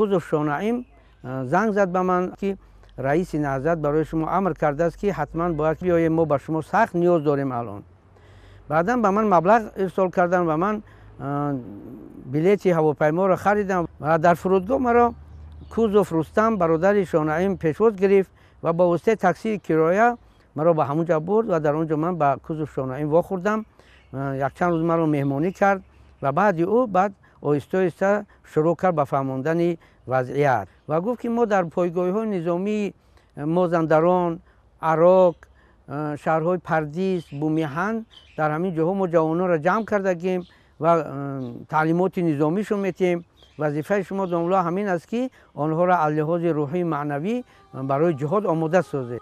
Кузов Шонаим занг зад ба ман, ки раиси Наҳзат барои шумо амр кардааст, ки ҳатман бояд биёем, мо ба шумо сахт ниёз дорем алон. Баъдан ба ман маблағ ирсол карданд ва ман билети ҳавопайморо харидам ва дар фурудгоҳ маро Кузов Рустам, бародари Шонаим, пешвоз гирифт ва ба воситаи таксии кироя маро ба ҳамон ҷо бурд ва дар он ҷо ман ба Кузов Шонаим вохӯрдам. Якчанд рӯз маро меҳмонӣ кард ва баъди ӯ баъд оҳиста оҳиста шурӯъ кард ба фаҳмондани вазъият ва гуфт, ки мо дар пойгоҳҳои низомии Мозандарон, Арок, шаҳрҳои Пардис, Бумиҳан, дар ҳамин ҷоҳо мо ҷавононро ҷамъ кардагем ва таълимоти низомишон метиҳем. Вазифаи шумо, домулло, ҳамин аст, ки онҳоро аз лиҳози рӯҳию маънавӣ барои ҷиҳод омода созед.